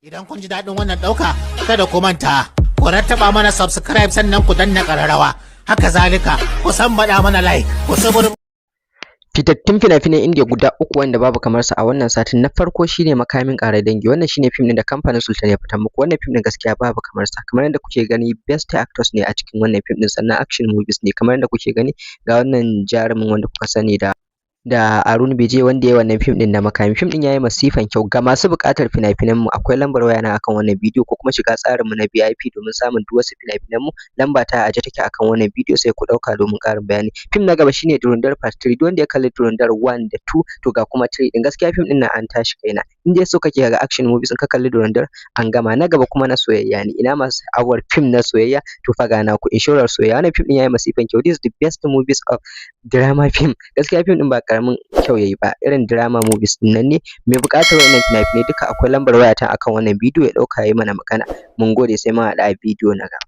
Idan kun ji daɗin wannan ɗauka, kada ku manta, ku rattaba mana subscribe, sannan ku danna ƙararrawa. Haka zalika, ku sambaɗa mana like, ku subur Fitattun fina-finan Indiya guda uku wanda babu kamar sa a wannan satin. Na farko shine Makamin Ƙare Dangi. Wannan shine fim ɗin da kamfanin Sultan ya fitar muku. Wannan fim ɗin gaskiya babu kamar sa. Kamar yadda kuke gani, best actors ne a cikin wannan fim ɗin, sannan action movies ne. Kamar yadda kuke gani, ga wannan jarumin wanda kuka sani da Arun Vijay, wanda ya yi wannan fim ɗin na Makami. Fim ɗin ya yi masifan kyau. Ga masu buƙatar fina-finan mu, akwai lambar waya na akan wannan bidiyo, ko kuma shiga tsarin mu na VIP domin samun duk wasu fina-finan mu. Lamba ta a aje take akan wannan bidiyo, sai ku ɗauka domin ƙarin bayani. Fim na gaba shine Dhurandhar Part 3. Duk wanda ya kalli Dhurandhar 1 da 2, to ga kuma 3 ɗin. Gaskiya fim ɗin nan an tashi kaina. In dai so kake ga action movies, in ka kalli Dhurandhar an gama. Na gaba kuma na soyayya ne. Ina masu sha'awar fim na soyayya? To fa ga naku, Inshorar Soyayya. Wannan fim ɗin ya yi masifan kyau. This is the best movies of drama film. Gaskiya fim ɗin ba ƙaramin kyau yayi ba, irin drama movies ɗin nan ne. Mai buƙatar wannan fina-finai duka, akwai lambar wayata akan wannan bidiyo, ya ɗauka yayi mana magana. Mun gode, sai mun haɗu a bidiyo na gaba.